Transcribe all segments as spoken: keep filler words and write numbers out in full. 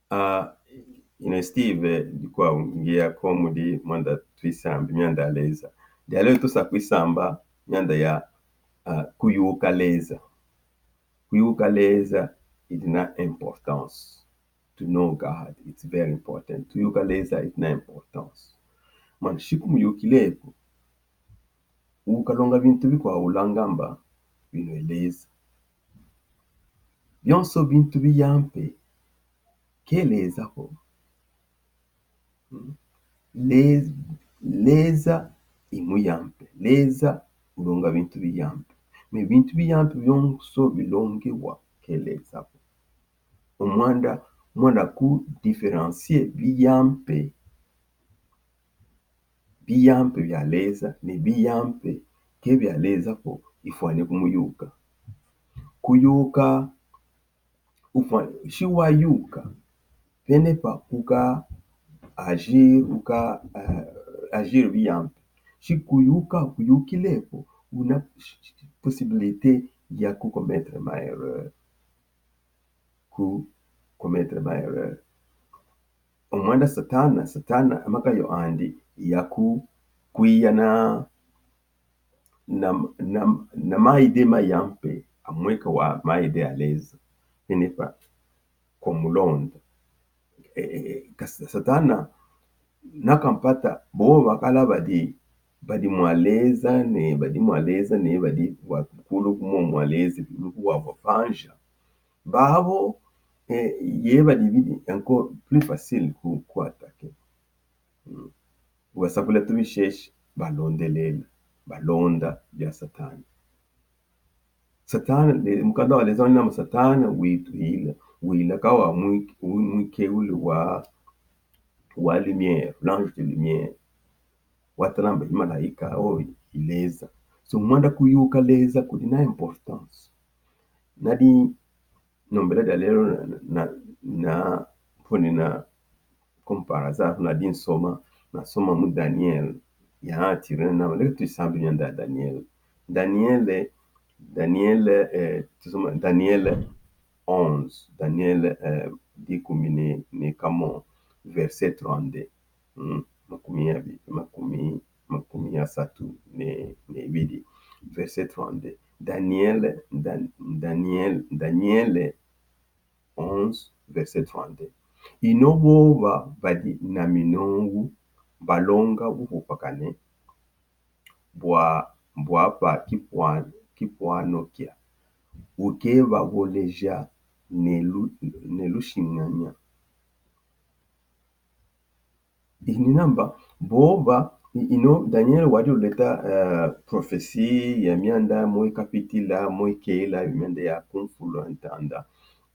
Ah, ina Steve, eh, di kwa ngia komu di mwanda tuisambi mianda leza. Dialeto sa kuisamba mianda ya, ah, kuyuka leza. Kuyuka leza ina importance. To know God, it's very important. Kuyuka leza ina importance. Mana siku muyukile ko, ukalonga bintu bikwa ulanga mba binu e leza. Bionso bintu bia mpe ke leza ko. Mm. Le-, leza i mu ya mpe. Leza ulonga bintu bia mpe. Mais bintu bia mpe bionso bilongiwa ke leza ko. Omwanda, mwanda ku différencier bia mpe, bia mpe bia leza, ni bia mpe ke bia leza ko, ifwani kumuyuka. Kuyuka, ufwa-, si wayuka, pene pa uka agir, uka, eh, agir bia mpe. Si kuyuka, kuyukile ko, una possibilité ya ku commettre ma erreur. Ku commettre ma erreur. Omwanda Satana, Satana, amakayo andi ya ku, kwiya na, na, na, na maide ma ya mpe, amweka wa maide a leza, pene pa kumulonda. Eh, eh, ka Satana, na kampata, bo bakala badi, badi mwa leza ne, badi mwa leza ne, badi wakulu kumo mwa leza, luku wa vavanja. Babo, eh, ye badi bidi encore plus facile ku, ku attaquer. Mm. Wasakula tubisheshi, balondelela, balonda bia Satana. Satana, le, mukanda wa leza wina mu Satana, wi-, wila, wila ka wa mwi-, mwi-, mwikeuli wa, wa lumière, l'ange de lumière. Watala mba i malaika, o, i leza. So, mwanda kuyuka leza kudi na importance. Nadi, nombela dia lelo na, na, na, mfoni na, comme par hasard, nadi nsoma, nasoma mu Daniel, ya atire na, leka tuisambi mianda Daniel. Daniel, Daniel, eh, tusoma Daniel onze, Daniel, eh, dikumi ne, ne kamwe, verset trente-deux. Mm, makumi abi-, makumi, makumi asatu ne, ne ibidi. Verset trente-deux. Daniel, Dan-, Daniel, Daniel onze, verset trente-deux. Ino boba badi na minowu balonga bupupakane bwa, bwa pa kipwa-, kipwano kia. Uke baboleja ne lu-, ne lushinganya. Ini namba, boba, i-, ino, Daniel wadi uleta, eh, prophétie ya mianda, moi kapitila, moi kela, mianda ya kumfulu ntanda,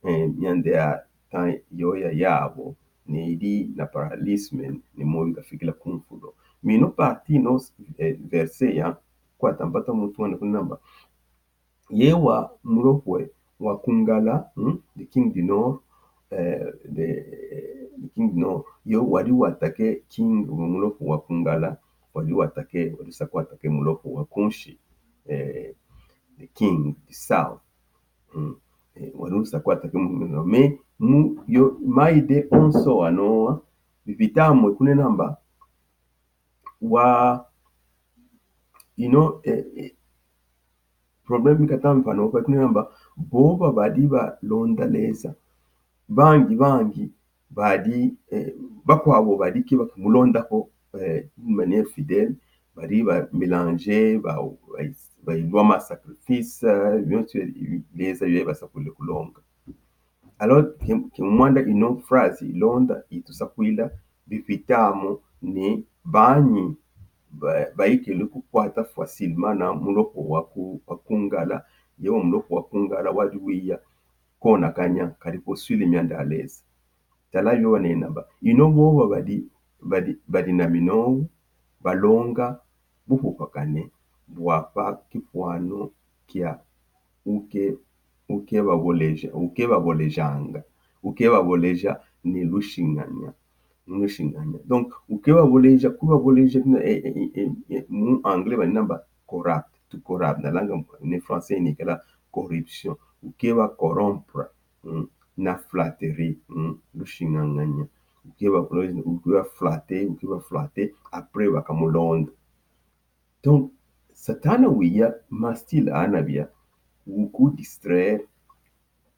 eh, mianda ya ta-, yo ya yabo, ni idi na paralysme, ni moi kafikila kumfulu. Mino parti no, eh, verset ya, kwa tambata mutu wana kuna namba. Ye wa mulopo wa kungala, hmm? The king du nord, eh, the, the king du nord, yo wadi wa attaquer king mulopo wa kungala, wadi wa attaquer, wadi sa ku attaquer mulopo wa kunshi, eh, the king du south. Hmm. Eh, wadi sa ku attaquer mu, mu, mu, yo, maide onso anowa, bipita mwe kune namba, wa, you know, eh, eh, problème mi kata mfano, kwa kune namba, boba badi balonda leza. Bangi, bangi, badi, eh, bakwabo badi ke bakimulonda ko, eh, d'une manière fidèle, badi ba mélanger, ba, ba, bailwa ma sacrifice, eh, bionso leza yo basakule kulonga. Alors, ke, ke mwanda ino phrase ilonda itusakwila bipitamo ni banyi ba, baikele kukwata facilement na mulopo wa ku, wa kungala, ye wa mulopo wa kungala wadi wiya konakanya kadi poswile mianda a leza. Tala yo wanena ba. Ino boba badi, badi, badi na minowu, balonga bupupakane bwa pa kipwano kia uke, uke baboleja, uke babolejanga, uke baboleja ni lushinganya, ni lushinganya. Donc, uke baboleja, ku baboleja, eh, eh, eh, eh, mu anglais badi namba corrupt, to corrupt, na langa ni français ni kala corruption, uke ba corrompre, mm, na flatterie, mm, lusingañanya. Ukiba, ukiba flatter, ukiba flatter, après bakamulonda. Donc, Satana wiya ma style ana bia, wukudistraire,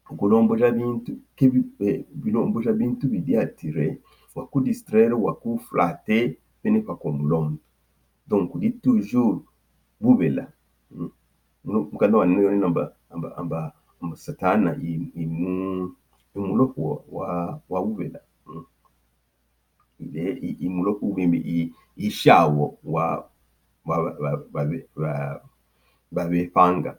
wukulomboja bintu, ke bi-, eh, bilomboja bintu bidi attirer, wakudistraire, wakuflatter, bene kwa komulonda. Donc, di toujours bubela. Mm. Mu-, mukanda wa nene namba, amba, amba, amba Satana i, i mu-, i muloku wa, wa, wa bubela. Mm. Ile i, i muloku bimbi i, i shawo wa, wa, wa, wa, wa, wa bepanga.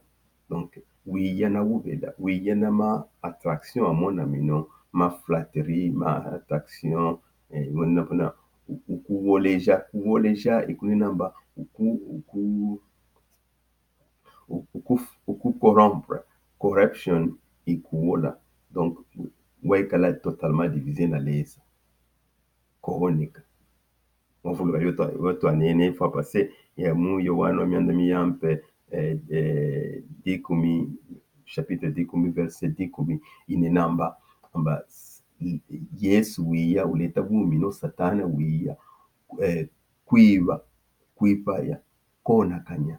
Donc, wiya na bubela, wiya na ma attraction amo na mino, ma flatterie, ma attraction, eh, mona pona, u-, ukuwoleja, kuwoleja, ikunina mba, uku, uku, uku, uku corrompre, corruption, ikuwola. Donc, waikala totalement divisé na leza. Kohoneka. Mwa fulu ka yo twa, yo twanene fois passé, ya mu Yoane wa mianda miyampe, eh, eh, dikumi, chapitre dikumi, verset dikumi, inena mba, amba s-, Yesu wiya, uleta bumi no Satana wiya, eh, kwiba, kwipaya, konakanya.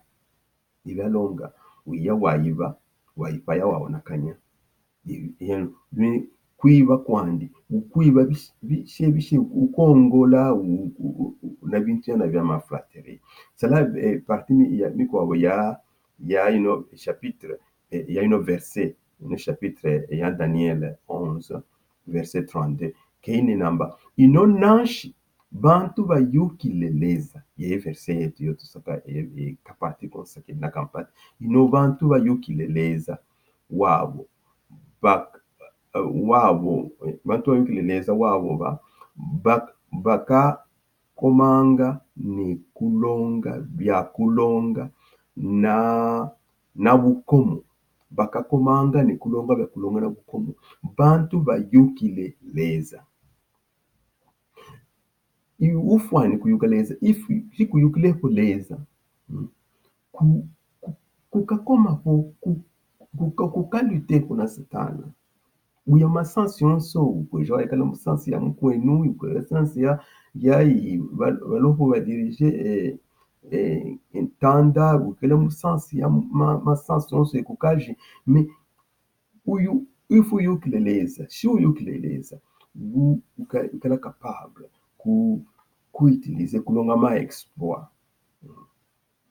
Ibi alonga, wiya waiba, waipaya waonakanya. I-, i-, ni kwiba kwandi, ukwiba bis-, bishe, bishe, ukongola, u-, u-, u-, u-, na bintu yana bia ma flatterie. Sala, eh, partie mi-, ya, mikwabo ya, ya ino chapitre, eh, ya ino verset, ino chapitre, eh, ya Daniel onze, verset trente-deux. Ke inena mba, ino nanshi, bantu bayukile leza. Ye verset yetu yo tusaka, e, e, kapati konsaki na kampati. Ino bantu bayukile leza wabo. Bak-, eh, wabo, eh, bantu bayukile leza wabo ba, bak-, bakakomanga ne kulonga bia kulonga na, na bukomo. Bakakomanga ne kulonga bia kulonga na bukomo. Bantu bayukile leza. I ufwani kuyuka leza, ifu, si kuyukile ko leza. Mm. Ku, ku, kukakoma ko, ku, kuka, kukalutte ko na Satana. Uya ma sens yonso, ukweja waikala mu sens ya mukwenu, ukweja sens ya, ya i, ba, baloho ba diriger, eh, eh, ntanda, ukele mu sens ya ma, ma sens yonso ikukaji. Mais uyu, ifu uyukile leza, si uyukile leza, u-, uka-, ukala capable ku, ku utiliser, kulonga ma exploit.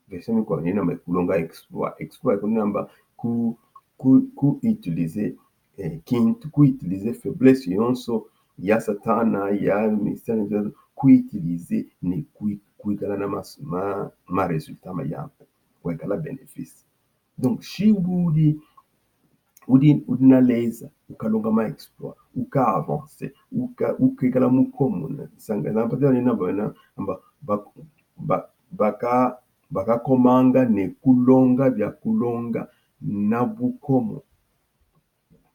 Version mi kwa nina ma kulonga exploit. Exploit kunina mba ku, ku, ku utiliser, eh, kintu, ku utiliser faiblesse yonso ya Satana, ya mystère, ku utiliser ni ku, kuikala na ma, ma, ma résultat mayampe. Kuikala bénéfice. Donc, si udi, udi, udi na leza, ukalonga ma exploit, uka avancer, uka, ukaikala mu commune, sanga, na mpate ni na bana, amba, ba, ba, baka, bakakomanga ne kulonga bia kulonga na bukomo.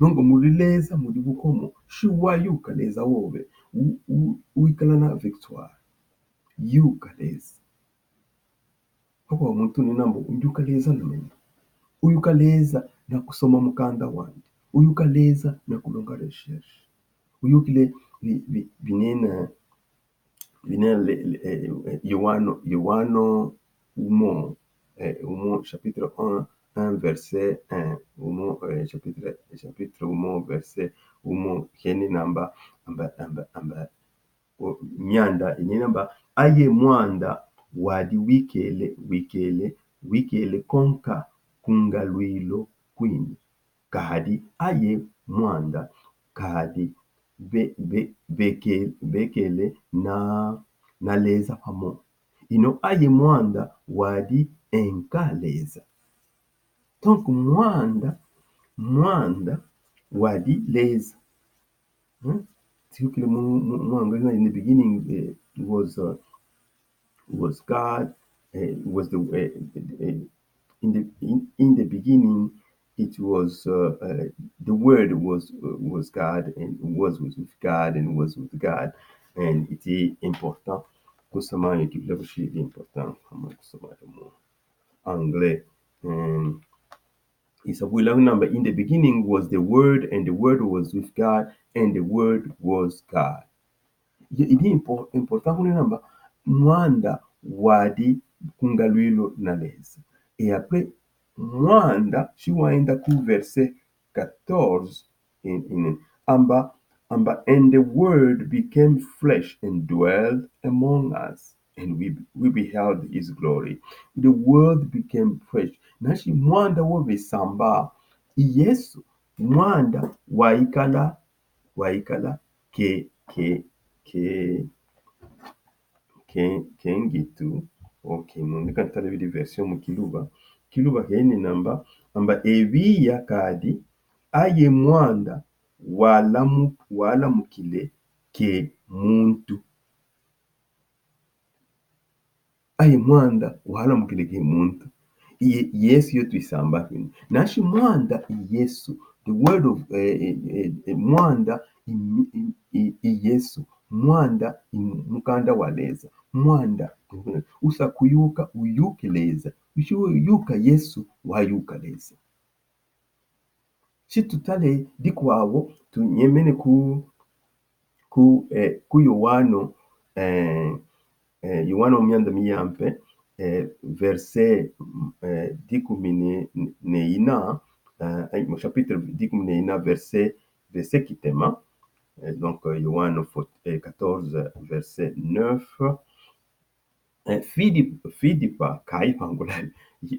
Donc, mudi leza, mudi bukomo, si wayuka leza wobe, u, u, uikala na victoire. Yuka leza. Hakuwa muntu nina mbo, uyuka leza lumeni. Uyuka leza na kusoma mukanda wandi. Uyuka leza na kulonga recherche. Uyukile bi, bi, binena, binena le, le, eh, eh, Yoano, Yoano umo, eh, umo chapitre un, un verset un, umo, eh, chapitre, chapitre umo verset umo, heni namba, amba, amba, amba, o, mianda, inina mba, aye mwanda wadi wikele, wikele, wikele konka ku ngalwilo kwini. Kadi aye mwanda, kadi be, be, beke, bekele na, na leza pamo. Ino aye mwanda wadi enka leza. Donc mwanda, mwanda wadi leza. Hmm? Tiyukile mu, mu, mu Anglais, in the beginning, eh, was, uh, was God, eh, was the, eh, eh, in the, in, in the beginning, it was, uh, uh, the Word was, uh, was God, and was, was with God, and was with God. And it is important. Kusoma, it is important. Kusoma, Anglais. Um, Isa bwila namba, in the beginning was the Word, and the Word was with God, and the Word was God. Ye, idi impo-, important kunena namba, Mwanda wadi ku ngalwilo na Leza. Et après, Mwanda, si wayenda ku verset quatorze, in, in, amba, amba, and the Word became flesh and dwelt among us, and we, we beheld his glory. The Word became flesh. Nanshi Mwanda wo besamba, i Yesu, Mwanda waikala, waikala ke, ke, ke, ke, ke ngitu. Ok, mu ndika ntala bidi version mu Kiluba. Kiluba keni namba, amba ebiya kadi, aye Mwanda walamu-, walamukile ke muntu. Aye Mwanda walamukile ke muntu. Ye-, Yesu yo twisamba kini. Nanshi Mwanda i Yesu. The word of, eh, eh, eh, eh, Mwanda i, i, i, i Yesu. Mwanda i mukanda wa Leza. Mwanda. Usa kuyuka, uyuki Leza. Usi uyuka Yesu, wayuka Leza. Si tutala dikwawo, tunyemene ku, ku, eh, ku Yoano, eh, eh, Yoano myanda miyampe, eh, verset, eh, dikumi ne, ne ina, eh, ai, mu chapitre dikumi ne ina, verset, verset ki tema, eh, donc, eh, Yoano fo-, eh, quatorze, verset neuf. Eh, Filipa, Filipa kayipangula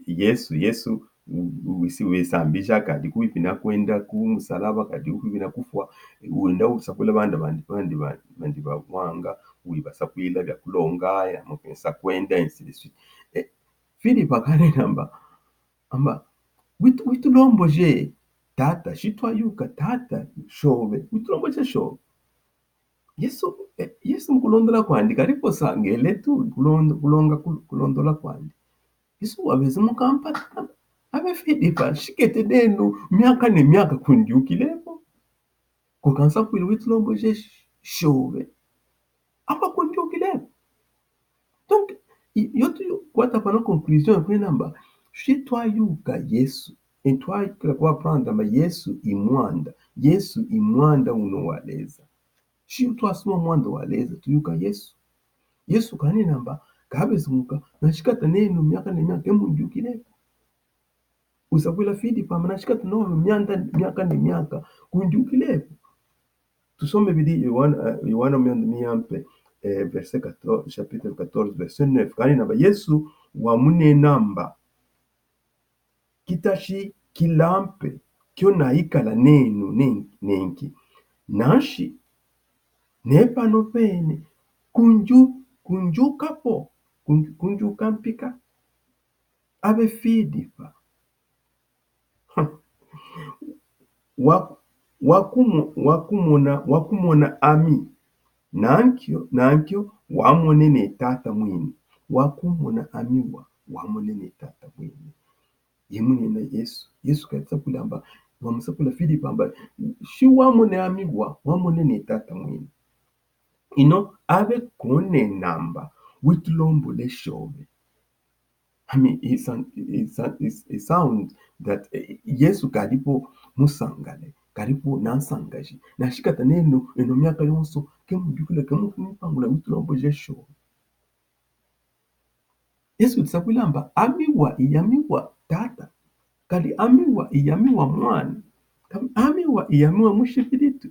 Yesu, Yesu, u-, u-, si wesambija kadi kuipi na kwenda ku musalaba, kadi kuipi na kufwa, wenda usakwila banda bandi, bandi, bandi, bandi bawanga, wibasakwila bia kulonga, ya mukesa kwenda, ainsi de suite. Eh, Filipa kanena amba, amba, witu-, witulomboje Tata, si twayuka Tata, shove, witulomboje shove. Yesu, eh, Yesu mu kulondola kwandi, kadi ko sangele tu, kulond-, kulonga kul-, kulondola kwandi. Yesu wabezi mukampata, abe Filipa, shikete nenu, myaka ne myaka kundyukilevo. Ko kansa kwila witulomboje sh-, shove. Amba kundyukilevo. Donc, i-, yo tukwata pano conclusion ya kwena amba, si twayuka Yesu, e twakila kwa prendre amba Yesu i Mwanda, Yesu i Mwanda uno wa Leza. Si twasuma Mwanda wa Leza, tuyuka Yesu. Yesu kanena amba, kabezi muka, nashikata nenu myaka ne myaka, ke mundyukilevo. Usakwila Filipa amba, nashikata nenu myanda, myaka ne myaka, kundyukilevo. Tusome bidi Yoana, eh, Yoana myanda miyampe, eh, verset quatorze, chapitre quatorze, verset neuf. Kanena amba Yesu wamunena amba, kitashikila mpe kio naikala nenu nen-, nenki. Nanshi, ne pano pene, kunju-, kunjuka po, kunju-, kunjuka mpika. Abe Filipa. Wa-, wakumo-, wakumona, wakumona ami. Nankio, nankio, wamonene Tata mwini. Wakumona ami wa, wamonene Tata mwini. Ye munena Yesu. Yesu kasakwila amba, wamusakwila Filipa amba, si wamone ami wa, wamonene Tata mwini. Ino, abe konena amba, witulombole shove. I mean, it sound, it sound, it, it sounds that, eh, Yesu kadipo musangale, kadipo nansangaji. Nashikata nenu, eno myaka yonso, ke mundyukila, ke mu-, mupangula witulomboje shove. Yesu sakwila amba, ami wa, i ami wa Tata. Kadi ami wa, i ami wa Mwana. Kadi ami wa, i ami wa Mushipilitu.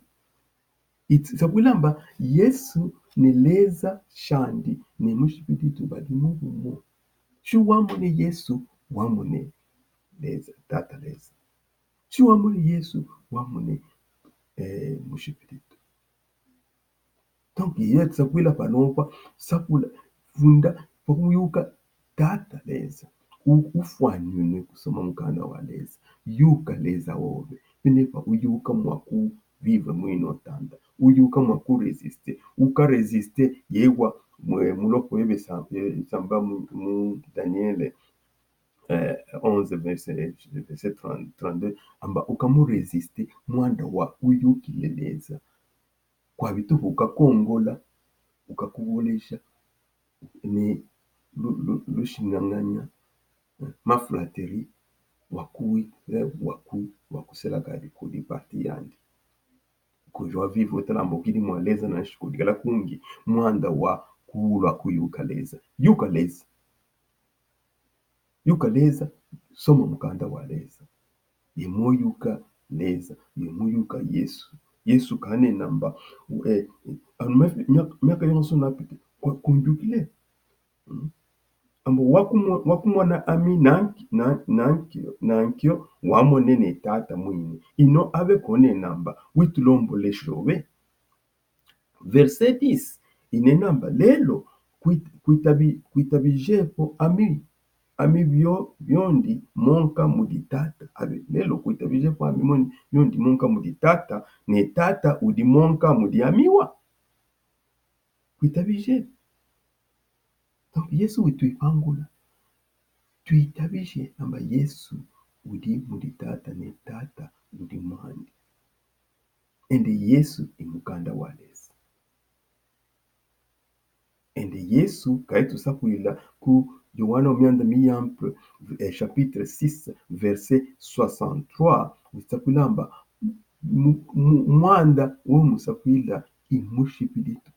It-, sakwila amba Yesu ne Leza shandi ne Mushipilitu badi mu bumo. Si wamone Yesu, wamone Leza, Tata Leza. Si wamone Yesu, wamone, eh, Mushipilitu. Donc, ye tusakwila pano pa, sakula, funda, pa kuyuka Tata Leza. U-, ufwanine kusoma mukanda wa Leza. Yuka Leza wove. Pene pa uyuka mwa ku vivre mwino tanda. Uyuka mwa ku résister. Uka résister, yewa, mwe, muloko yebe sa-, eh, samba mu, mu Daniele, eh, onze, verset, verset trente, trente-deux. Amba uka mu résister, Mwanda wa uyukile Leza. Kwa bitu ukakongola, ukakuboleja, ni lu-, lu-, lushinganganya, eh, ma flatterie, wa ku, eh, wa ku, wa kusela kadi kudi parti yandi. Kujua vivi utalamba ukidi mwa leza na nshi kudikala kungi, mwanda wa kulwa kuyuka leza. Yuka leza. Yuka leza, soma mukanda wa leza. Ye mo yuka leza, ye mo yuka Yesu. Yesu kanena amba, eh, anu mia-, mia-, miaka yonso napiti, kwa kunjukile. Mm. Amba wakumo-, wakumona ami nanki-, na-, nankio, nankio wamonene Tata mwini. Ino ave konena amba, witulombolesho ve. Verset dix, inena amba lelo, kwit-, kwitabi-, kwitabijepo ami, ami bio-, biondi monka mudi Tata. Ave, lelo kwitabijepo ami mon-, biondi monka mudi Tata, ne Tata udi monka mudi ami wa. Kwitabije. Donc, Yesu wituipangula. Twitabije amba Yesu udi mudi Tata, ne Tata udi mwandi. Ende Yesu i mukanda wa Lesa. Ende Yesu, ka yetu sakwila ku Yoane wa mianda miyampe, eh, chapitre six, verset soixante-trois, wisakwila amba, mu-, mu-, mwanda wo musakwila i mushipilitu.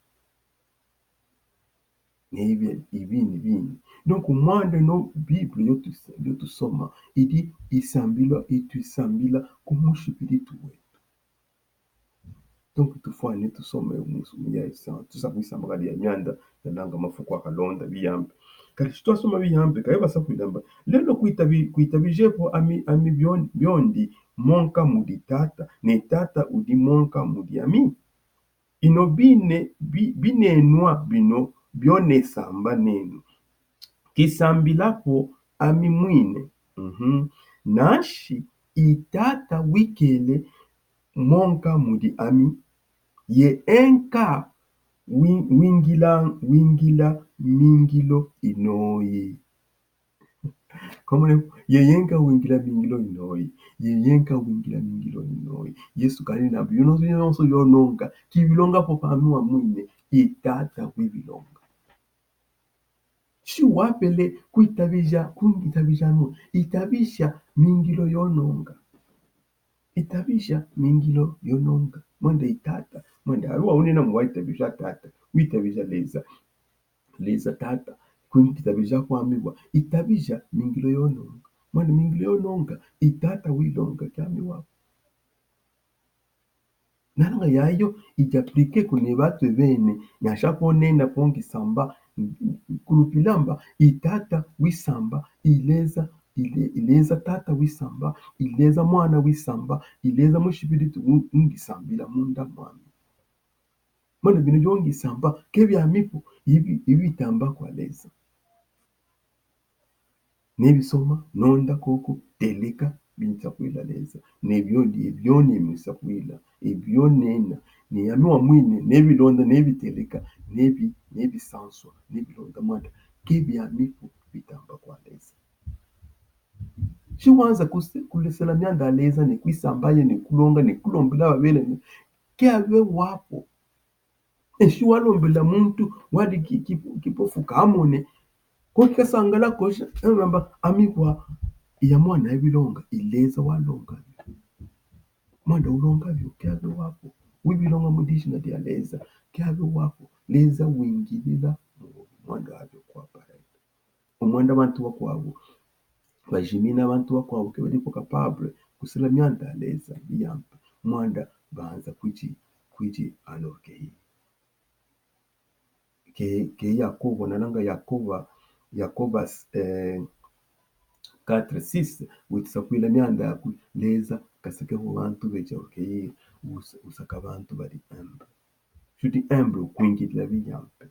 Ne ibi, ibi ni bini. Donc, mwanda no Bible yo tu-, yo tusoma, idi isambila, itwisambila ku mushipilitu wetu. Donc, tufwani tusome mu-, mu ya isa, tusa kwisamba kadi ya mianda, yalanga mafuku akalonda biyampe. Kadi si twasoma biyampe, ka yo basakwila amba, lelo kwitabi-, kwitabijepo ami, ami bion-, biondi, monka mudi Tata, ne Tata udi monka mudi ami. Ino bine-, bi-, binenwa bino bio nesamba nenu. Kisambilapo ami mwini. Mhm. Nanshi i Tata wikele monka mudi ami, ye enka wi-, wingila, wingila mingilo inoyi. Komone, ye yenka wingila mingilo inoyi. Ye yenka wingila mingilo inoyi. Yesu kanena amba, yonso, yonso yo nonga, kibilongapo pa ami wamwini, i Tata wibilonga. Si wapele kwitabija, kungitabija no, itabija mingilo yo nonga. Itabija mingilo yo nonga. Mwanda i Tata, mwanda awa unena mwa itabija Tata, witabija Lesa. Lesa Tata, kwingitabija kwami wa, itabija mingilo yo nonga. Mwanda mingilo yo nonga, i Tata wilonga kiami wa. Nalanga yayo, ija appliquer ku ne batu bene, nasha konena kongi samba, kulupila amba, i Tata wisamba, i Lesa, i Le-, i Lesa Tata wisamba, i Lesa Mwana wisamba, i Lesa Mushipilitu wu-, wungisambila munda mwami. Mwana bino yongi samba, ke biami po, ibi, ibi tamba kwa Lesa. Nebisoma, nonda koko, teleka, binsakwila Lesa. Nebiondi, ebioni musakwila, ebionena, ne ami wamwini, nebilonda, nebiteleka, nebi-, nebisanswa, nebilonda mwanda. Ke biami po, bitamba kwa Lesa. Si wanza kuse-, kulesela mianda a Lesa, ne kwisamba ye, ne kulonga, ne kulombela babele, ne ke abe wapo. E si walombela muntu wadi ki-, ki-, kipofu kamone. Ko kikasangala ko si, e, amba, ami kwa, iya mwana ebilonga, i Lesa walonga. Mwanda ulonga bio, ke abe wapo. Wibilonga mu dishina dia Lesa, ke abe wapo. Lesa wingilila, mwanda abe kwa paradis. Omwanda bantu bakwawu, bajimina bantu bakwawu ke badi ko capable kusila mianda a Lesa biyampe. Mwanda banza kwiji, kwiji anorgueillir. Ke, ke Yakobo, nalanga Yakobo, Yakobo, eh, quatre six, witisakwila mianda yaku Lesa kaseke ho bantu beji orgueillir, us-, usaka bantu badi humble. Si wudi humble, ukwingilila biyampe.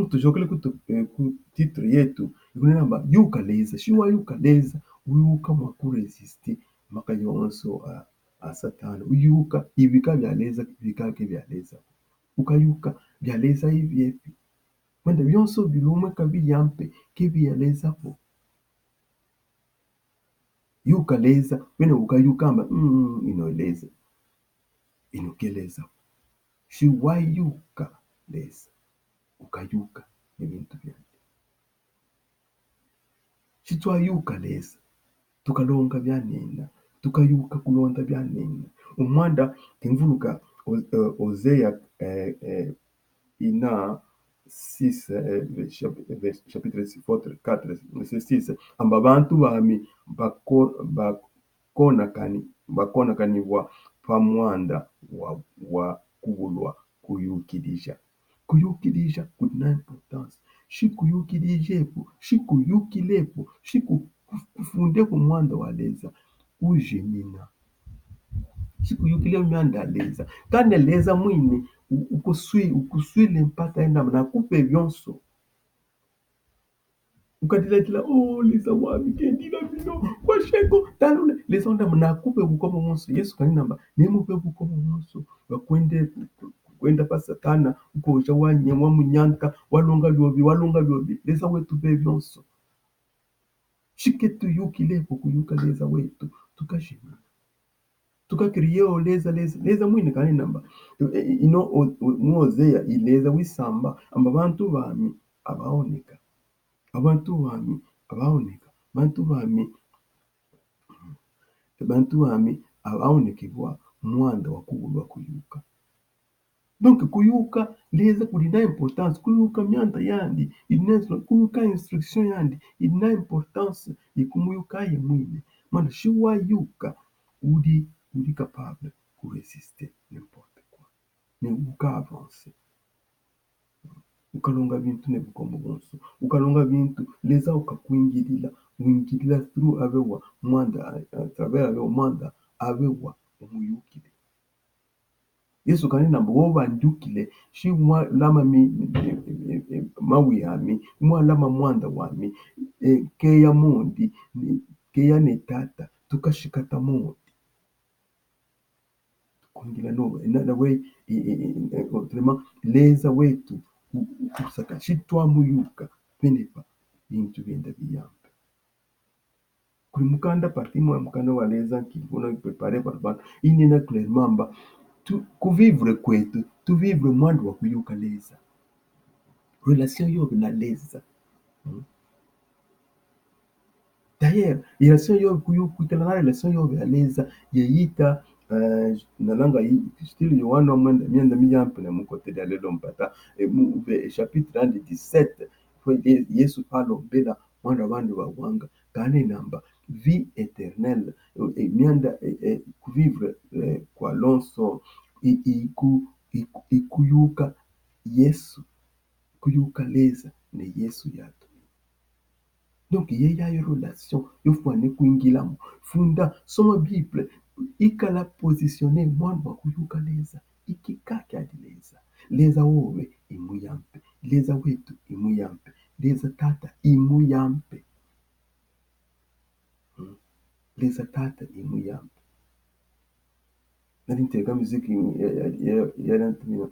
Tujokele ku tu-, eh, ku titre yetu, ikunena amba, yuka Lesa. Si wayuka Lesa, uyuka mwa kurésister maka yonso a, a Satana. Uyuka, ibika bia Lesa, ibika ke bia Lesa. Ukayuka, bia Lesa ibiepi. Mwanda bionso bilumweka biyampe, ke bia Lesa po. Yuka Lesa, wena ukayuka amba, mm, mm, ino Lesa. Ino ke Lesa. Si wayuka Lesa, ukayuka ni bintu biandi. Si twayuka Lesa, Tukalonga bia nina, tukayuka kulonda bia nina. Umwanda kimvuluka O-, eh, Ozeya, eh, eh, ina six, eh, vers-, chapitre six, quatre, quatre, verset six, amba bantu bami bako-, bakonakani-, bakonakanibwa pa mwanda wa, wa kubulwa kuyukidija. Kuyukidija kudi na importance. Shi kuyukidije po, shi kuyukile po, shi ku-, ku-, kufunde ku mwanda wa Leza, ujimina. Shi kuyukile mianda ya Leza. Kani Leza mwini, u-, ukuswi-, ukuswile mpata yina, nakupe bionso. Ukadila dila, oh, Leza wami, kendila bino, kwa sheko, talule. Leza wenda nakupe bukomo bonso. Yesu kani namba, nemupe bukomo bonso. Wakwende, kwenda pa Satana, ukoja wanye, wa munyanka, walonga biobi, walonga biobi. Leza wetu be bionso. Shi ke tuyukile po kuyuka Leza wetu, tukajimina. Tukacrier o Leza, Leza, Leza mwini kani namba. E, e, ino o, o, mu Ozeya, i Leza wisamba, amba bantu bami abaoneka. Abantu bami abaoneka. Bantu bami, bantu bami abaonekebwa mwanda wa kubulwa kuyuka. Donc, kuyuka Leza kudi na importance, kuyuka mianda yandi, idi na instru-, kuyuka instruction yandi, idi na importance, ikumuyuka ye mwini. Mana, shi wayuka, udi, udi capable kurésister n'importe quoi. Mais uka avancer. Ukalonga bintu ne bukomo bonso. Ukalonga bintu, Leza ukakwingilila, wingilila through abewa, mwanda, à travers abewa, mwanda, abewa, umuyukile. Yesu kani namba, wo bandiukile, shi mwalama mi, mi, mi, mi, mi, mawi ami, mwalama mwanda wami, e, keya mondi, ni, keya ne Tata, tukashikata mondi. Kwingila no, na, na we, e, e, e, e, autrement, Leza wetu, u, u, usaka, shi twamuyuka, penepa, bintu bienda biyambe. Kuli mukanda, partie moya mukanda wa Leza, nkili kuna préparé par bantu. Inina clairement amba, tu, kuvivre kwetu, tuvivre mwanda wa kuyuka Leza. Relation yobe na Leza. Hmm. D'ailleurs, relation yobe kuyu-, kwikala na relation yobe ya Leza, yeyita, eh, nalanga yi, style Yohana mwenda, mienda miyampe na mu côté dia lelo mpata, e mu, ve, e chapitre yandi dix-sept, fwe Ye-, Yesu fwalombela mwana wa bandu bawanga, kani namba vie éternelle, e, e, mianda, e, e, kuvivre, e, kwa lonso, i, i, ku, i, i kuyuka Yesu, kuyuka Leza ne Yesu yatu. Donc, ye yayo relation, yo fwani kwingilamo. Funda, soma Bible, ikala positionné mwana wa kuyuka Leza, ikika kiadi Leza. Leza wobe i muyampe, Leza wetu i muyampe, Leza Tata i muyampe. Hmm. Leza Tata i muyampe. Nali nteka muziki ya, ya, ya, ya, ya, bantu mina,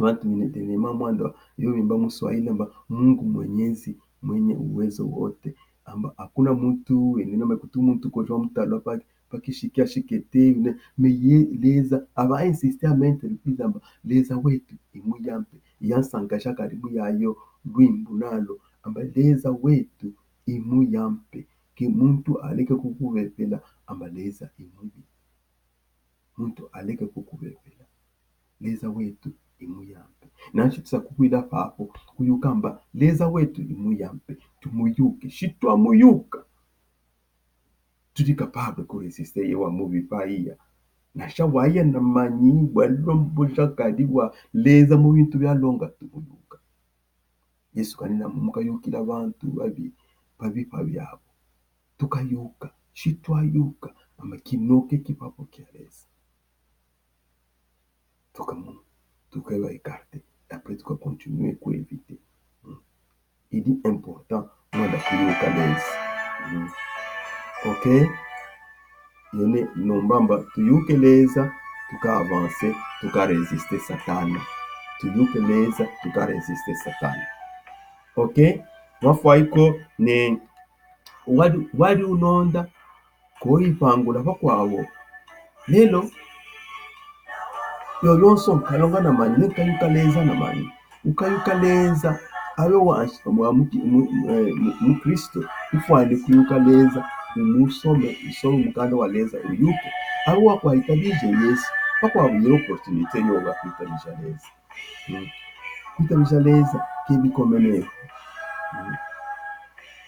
bantu mina tene ma mwanda, yo bimba mu Swahili amba Mungu Mwenyezi, mwenye uwezo wote. Amba hakuna mtu, ene na mekutu muntu kojwa mutalo pa, pa kishiki ashikete, ne, mais ye, Leza, aba insiste à maintes reprises amba, Leza wetu i muyampe, ya nsanga shakadi mu yayo, lwimbo nalo, amba Leza wetu i muyampe, ke muntu aleke kukubebela, amba Leza i mubi. Muntu aleke kukubebela. Leza wetu i muyampe. Nanshitisa kukwila papo, kuyuka amba, Leza wetu i muyampe. Tumuyuke. Shi twamuyuka, tudi capable kurésister ye wa mubi pa iya. Nasha waya na manyi, bwa lombo shakadi wa Leza mu bintu bialonga, tumuyuka. Yesu kani namba mukayukila bantu babi, babi, babi abo. Tukayuka, shi twayuka, amba kinoke kipapo kia Leza. Tukamu, tukaba écarté. Après, tuka continuer ku éviter. Hmm. Il est important, mwanda kuyuka Leza. Hmm. Ok? Yene nombamba tuyuke Leza, tuka avancer, tuka résister Satana. Tuyuke Leza, tuka résister Satana. Ok? Mafwa iko ne wadi, wadi unonda, ko ipangula pa kwawo. Lelo, yo yonso nkalonga na manyi, nkayuka Leza na manyi. Ukayuka Leza, awe wa, wa mu, mu, eh, mu, mu Kristo, ufwani kuyuka Leza, umusome, usome mukanda wa Leza, uyuke. Awu wakwayitabije Yesu, pakwabuye opportunité yo wa kwitabija Leza. Mm. Kwitabija Leza ke bikomene. Mm.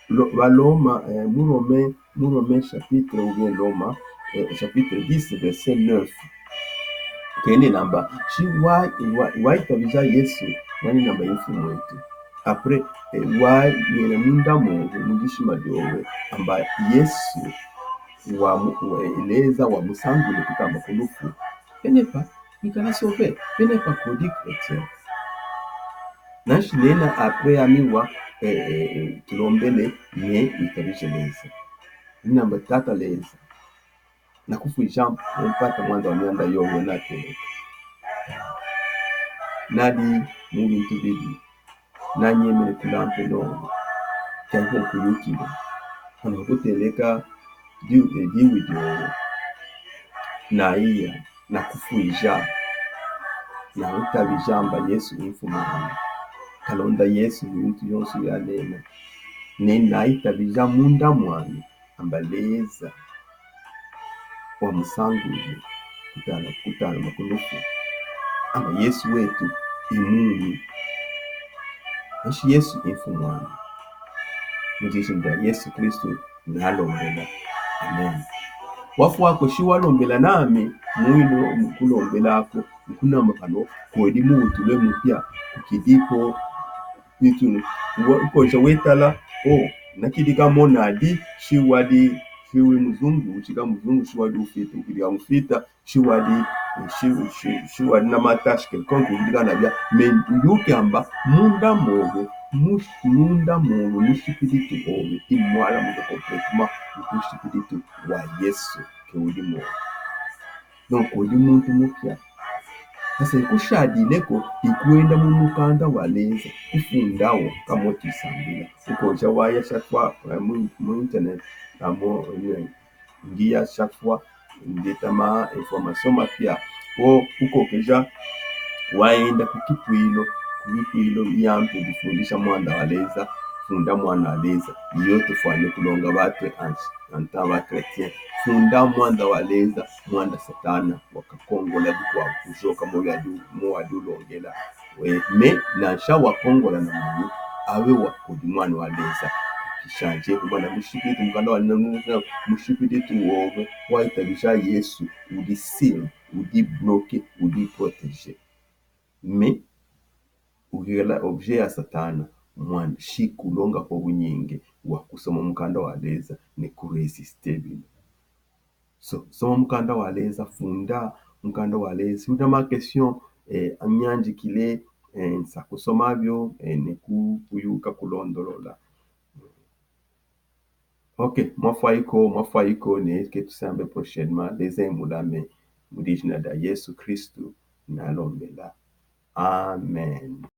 Lo-, ba Loma, eh, mu Rome, mu Rome chapitre, ou bien Loma, eh, chapitre dix, verset neuf. Kene namba, shi wa, wa, wayitabija Yesu, wani namba yi Mfumu wetu. Après, eh, wanene munda moho, mu dishima dioho, amba Yesu wa mu-, wa Leza wamusangule kutama ku lufu. Pe ne pa, il n'est pas sauvé, pe ne pa kodi chrétien. Nanshi nena après ami wa, eh, eh, eh, tulombele, ne witabije Leza. Namba Tata Leza, nakufwija mpata mwanda wa mianda yoyo nateleka. Nadi mu bintu bibi. Nanyemene kulampe nono. Kianko kuyukile. Hano kuteleka di-, eh, diwi dioyo. Naiya, nakufwija. Nakutabija amba Yesu i Mfumu wami. Kalonda Yesu mu bintu bionso bia nena. Ne nayitabija munda mwami amba Leza wamusangule kutala, kutala ku lufu. Amba Yesu wetu i mumi. Nanshi Yesu i Mfumu wami. Mu dishina dia Yesu Kristu nalombela. Amen. Wafwa ko shi walombela nami, mwino mu kulombela ko, nkunamba kano, kodi muntu we mupya, kukidi ko bitunu. Wa-, ukoja wetala, oh, nakidi ka monadi, shi wadi, shi wi muzungu, shi ka muzungu, shi wadi ufita, ukidi ka mufita, shi wadi, shi, shi, shi wadi na matashi quelconque, ukidi ka nabia, mais uyuke amba, munda moho, mu-, munda moho, mu spiritu oho, i mwala muko complètement, ku spiritu wa Yesu, ke udi moho. Donc, udi muntu mupya. Sasa ikushadile ko, ikwenda mu mukanda wa Leza, kufunda wo, kamo tisambila. Ukoja waya chaque fois, eh, mu, mu internet, amo, eh, ngiya chaque fois, ndeta ma information mapya. O, ukokeja, wayenda ku kipwilo, ku kipwilo ya mpe difundisha mwanda wa Leza, funda mwana wa Leza. Iyo tufwane kulonga batwe ansi. Anta ba chrétien. Funda mwanda wa Leza, mwanda Satana wakakongola bikwawu kujoka mo wadi, mo wadi ulongela. Eh, mais nansha wakongola na munu, awe wakodi mwana wa Leza. Kishanje, kumana mu spiritu, mukanda wa na, na, na, mu spiritu wowo, wayitabisha Yesu, udi sealed, udi bloqué, udi protégé. Mais, ukikala objet ya Satana, mwana, shi kulonga kwa bunyingi wa kusoma mukanda wa Leza ni ku résister bino. So, soma mukanda wa Leza, funda mukanda wa Leza. Si una ma question, eh, anyanjikile, eh, nsa kusoma bio, eh, ni ku-, kuyuka kulondolola. Ok, mwafwayi ko, mwafwayi ko, ne ke tusambe prochainement, Leza imulame, mu dina dia Yesu Kristu, nalombela. Amen.